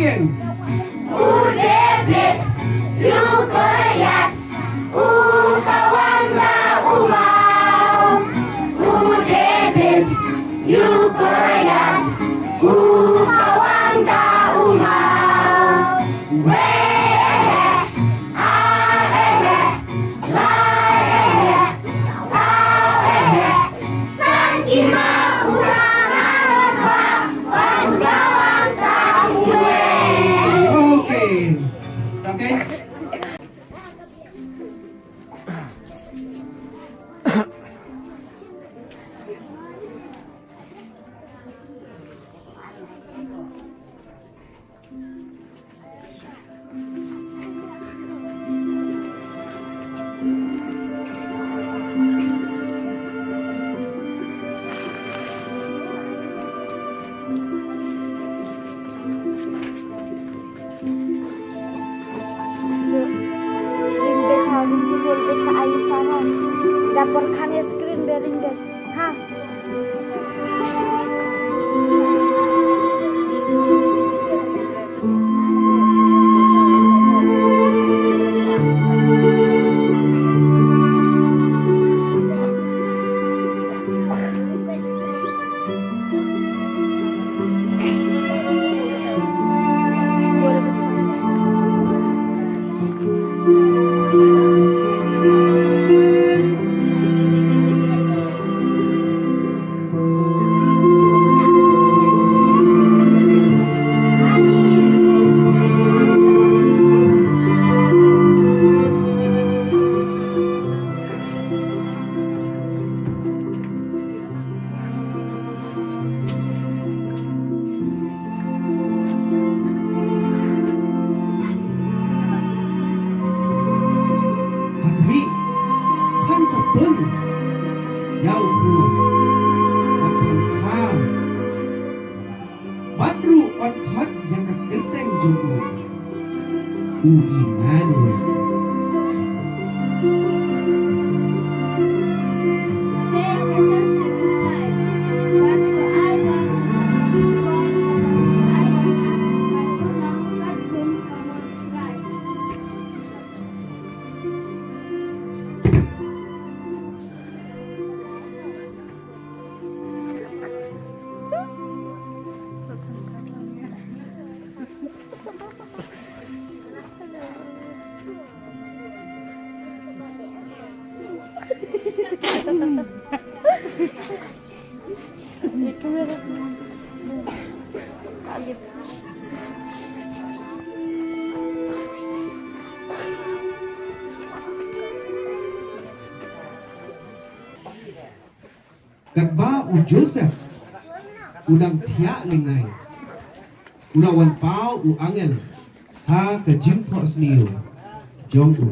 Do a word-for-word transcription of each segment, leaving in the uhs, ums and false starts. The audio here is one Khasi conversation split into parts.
U David, ïa u Goliath, u kawang da u maw. U David, ïa u Goliath, u kawang da u maw. Wei eh eh, ar eh eh, lai eh eh, saw eh eh, san ki maw u la nang ba, ba u kawang da u wei. Okay. Okay. Ring bell ha, ring bell sa ai sa ha. Dapor khane screen bell ring bell. Ha. Ha khmih, phan sa pun ïa u briew bad phan kha, bad ruh phan khot ïa ka kyrteng jong u, u Immanuel. Katba u Joseph u dang thiah lyngngai, u la wan paw u angel ha ka jingphohsniew jong u.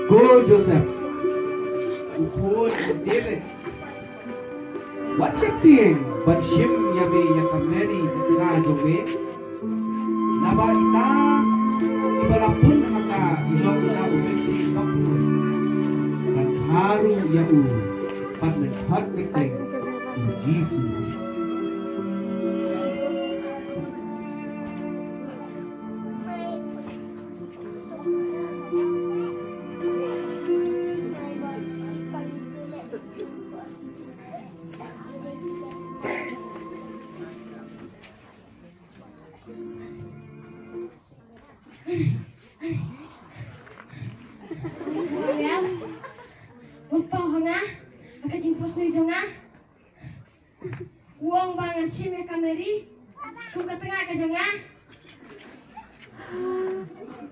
Ko Joseph, u khun David, wat sheptieng ban shim ïa me ïa ka Mary ka kha jong me. Naba ita iba la pun ha ka i long ïa u Messi bakul. Kan haru ïa u, pat lyngkot kyrteng u Jisu. Wat paw ha nga ha ka jingphohsniew jong nga. U ong ba ngan shim ïa ka Mary kum ka tnga ka jong nga.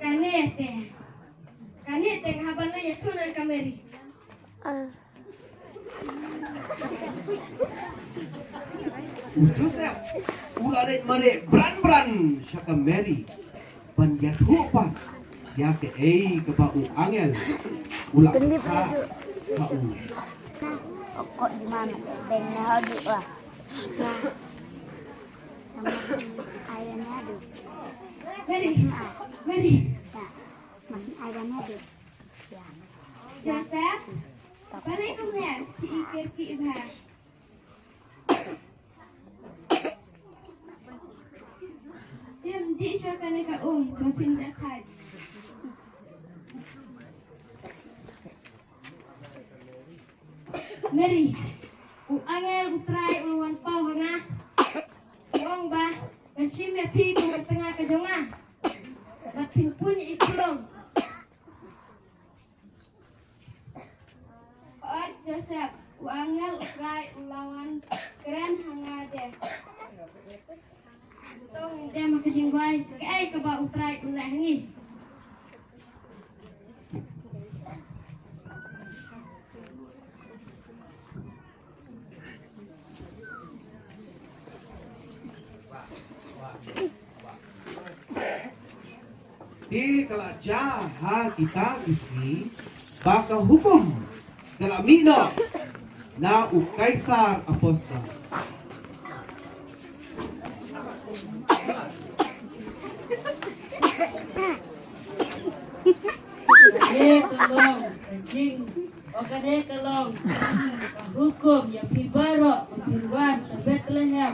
Kane te, kane te nga hap ban ïathuh na ka Mary. U Joseph u la leit mareh bran bran sha ka Mary ban ïathuh pat ïa kaei kaba u angel u la kha ha u. Mary, Mary. Joseph, balei kumne phi i kyrkieh bha? Phim dih shuwa kane ka um ba phin da thait. Mary, u angel u Trai u wan paw ha nga. U ong ba ngan shim ïa phi kum ka tnga ka jong nga. Bad phin pun ïa i khunlung. Hooid Joseph, u angel u Trai u la wan kren ha nga de. To ngin dem ha ka jingrwai kaei kaba u Trai u leh ha ngi. Te ka la jia ha kita ki sngi ba ka hukum ka la mih noh na u Kaisar Augustus. Ye ka long ka jing O kane ka long ka hukum ïa phi baroh, ba phin wan sha Bethlehem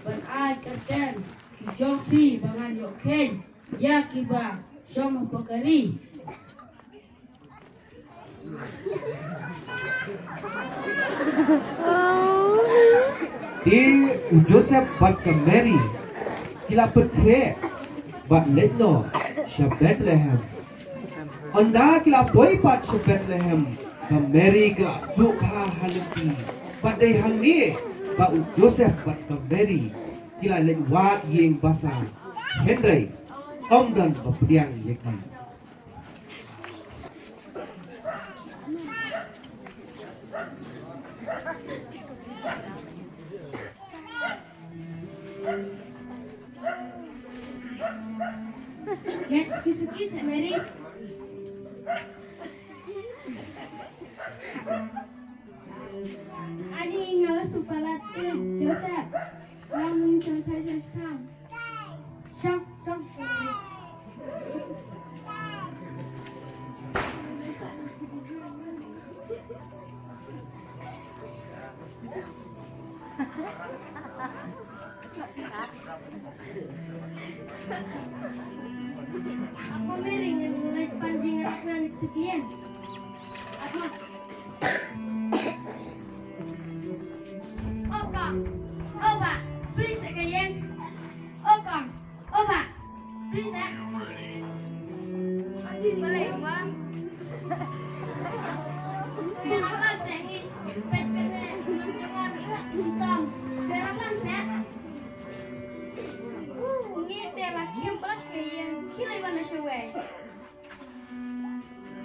ban ai kyrteng ki jong phi ba ngan ïoh kheiñ ïa kiba shong hapoh ka ri. Te u Joseph bad ka Mary ki la pyrthei bad leit noh sha Bethlehem. Ynda ki la poi pat sha Bethlehem, ka Mary ka la sngewbha ha lynti. Bad dei hangne ba u Joseph bad ka Mary ki la leit wad ïing basa. Hynrei ym don ba pdiang ïa ki. Yes, kiss, kiss, Mary. Ani nga la shu palat, eh, Joseph. Lang mun chang thai chang thang. Shong, shong. Ako mering ngan mulai panjing anak ngan itu dia. Apa? Oka, oba, please again. Oka, oba, please ah. Ati balik ma. Yang apa sih? Pet kene, jangan hitam. Jangan sih. Ngi te la khiem palat ka ïing, khie leit wan na shawei.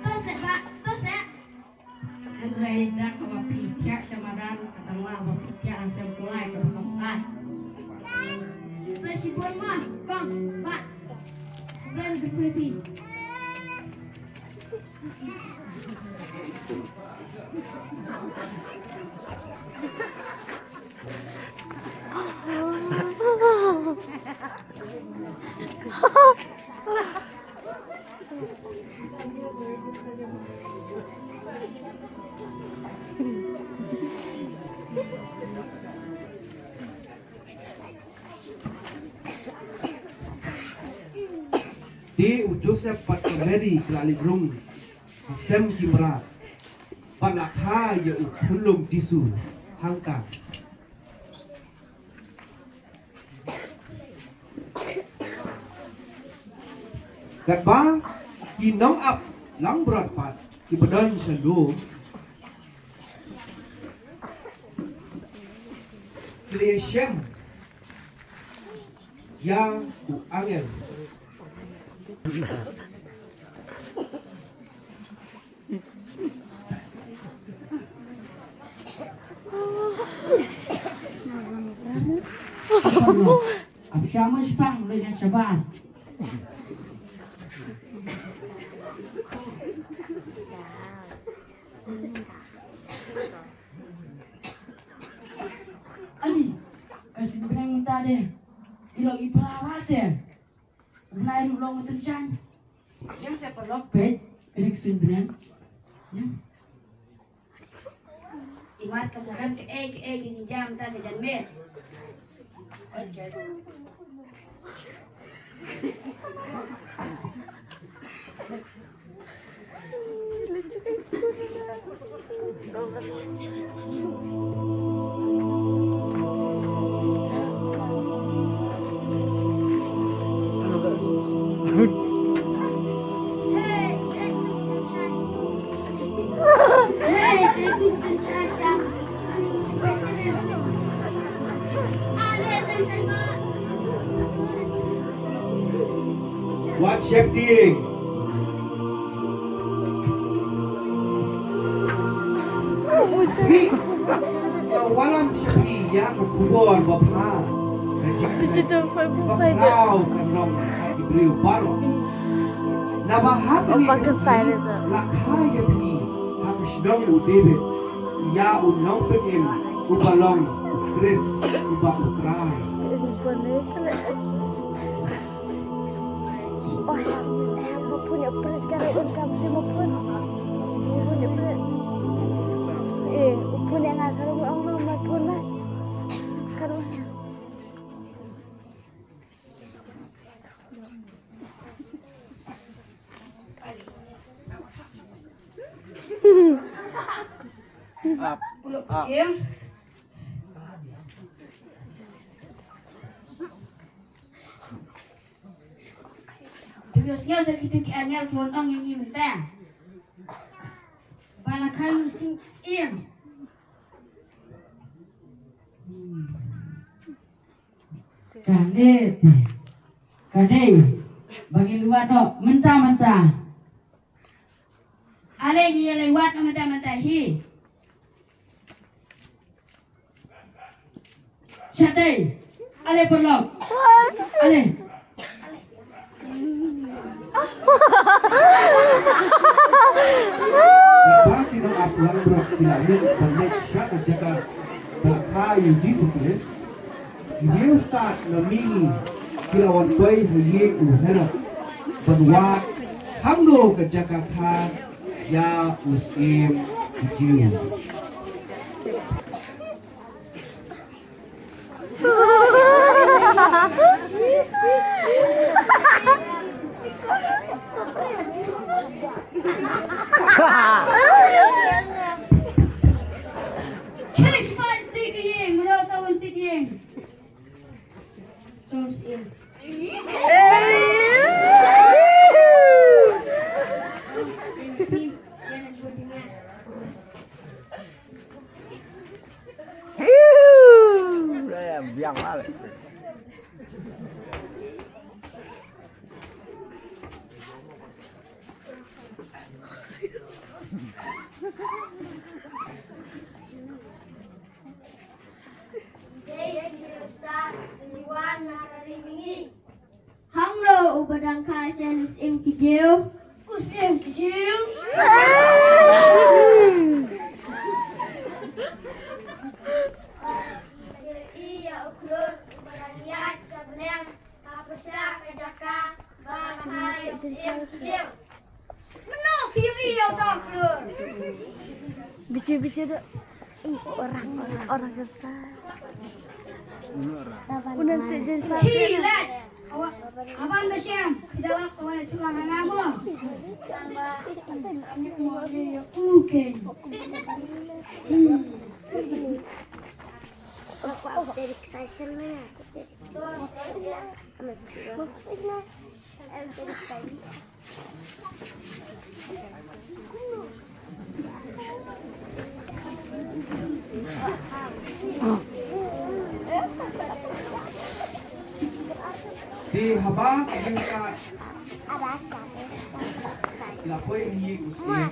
To seh, bah, to seh. Hynrei da kaba phi thiah sha madan, ka dang lah ba phi thiah ha sem kulai kaba kham sah. Khublei shibun ma, kong, bah. Khublei shibun phi. Te u Joseph bad ka Mary ki la leit rung ha sem ki mrad, bad la kha ïa u khunlung Jisu hangta. Katba ki nongap langbrot pat kiba don sha lum ki la ïashem ïa u angel. Ap shah mo shipang lo ïa shabar. Ani, ka shin bneng mynta de i long i para te. U Blai ruh long u tynjan. Ïa sa paralok peit, peit ka shin bneng. Ïa. I mat ka saran kaei kaei ka jingjia mynta ka janmiet. Wat sheptieng. Ri, ka wallam sheptieng ïa ka khubor ba bha. Ka jingkren ba khraw ka long ha ki briew baroh. Naba ha kane ka sngi la kha ïa phi ha ka shnong u David ïa u nongpynim uba long u Khrist uba u Trai. Oh, eh, ma pun ïa prit ka ruh un kam si ma pun. Ma pun ïa prit. Eh, u pun ïa nga ka ruh ong ma pun ma. Ka ruh. Up, up. Dei ba sngew sa kito ki angel ki wan ong ïa ngi mynta ba la kha ïa u Syiem. Ka dei te, ka dei ba ngin wad noh mynta mynta. Ale ngi ïa leit wad noh mynta mynta hi. Shatei. Ale paralok. Ale. Ba ki nongap langbrot ki la leit ban leit sha ka jaka ba la kha ïa u Jisu Khrist. Ki riewstad na mihngi ki la wan poi ha ïing u Herod ban wad kumno ka jaka kha ïa u Syiem ki Jiw. Biang lah. Hangno uba dang kha shen u Syiem ki Jiw? U Syiem ki Jiw. Ïa u khlur uba dang ïaid sha bneng ha pyrshah ka jaka ba la kha ïa u Syiem ki Jiw. Mynno phi ïohi ïa uta u khlur? Bichi bichi da. Ih, orang orang orang besar. Unan sejin sa. Hi, lad. Awa, aban da shem. Kita lak awan chulang ngamo. Okay. Te haba ki jingstad ki la poi ha ïing u Syiem,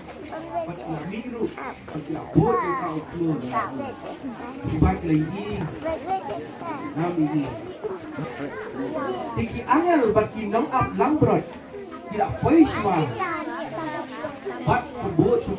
bad ki la mih ruh, bad ki la bud ïa uta u khlur. Bad ki la ïohi, ngam ïohi. Te ki angel bad ki nongap langbrot ki la poi shuwa.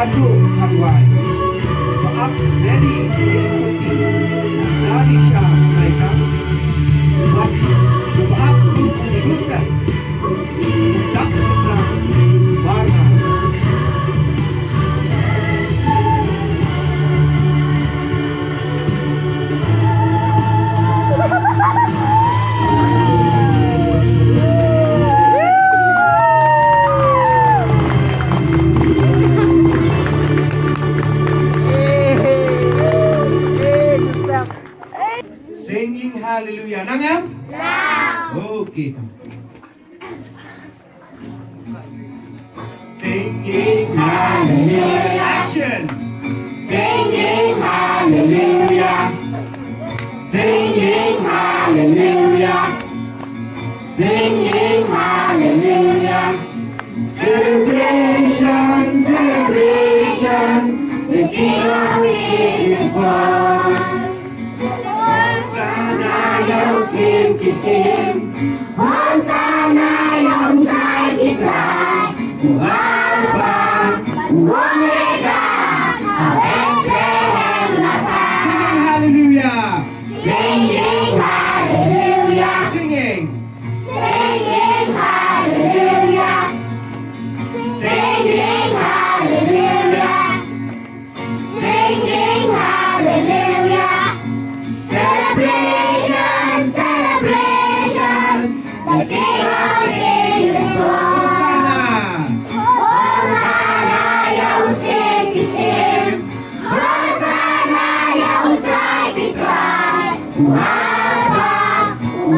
Atu Khanwai, Bah Mary Wilfoti, Danisha Smaika, Bah Bah Gupta, Dak Sitra, Barna. Singing Hallelujah. Nang em? Nang. Okay. Singing Hallelujah. Action. Singing Hallelujah. Singing Hallelujah. Singing Hallelujah. Celebration, celebration. The King of Kings is born. Hosanna ïa u Syiem ki syiem. Hosanna ïa u Trai ki trai. U Alpha, u Omega. Ha Bethlehem la thaw. Singing hallelujah. Singing hallelujah. Singing. Singing hallelujah. Singing hallelujah. Singing hallelujah. Celebration, celebration. The King of Kings is born. Hosanna. Hosanna ïa u Syiem ki syiem. Hosanna ïa u Trai ki trai. U Alpha, u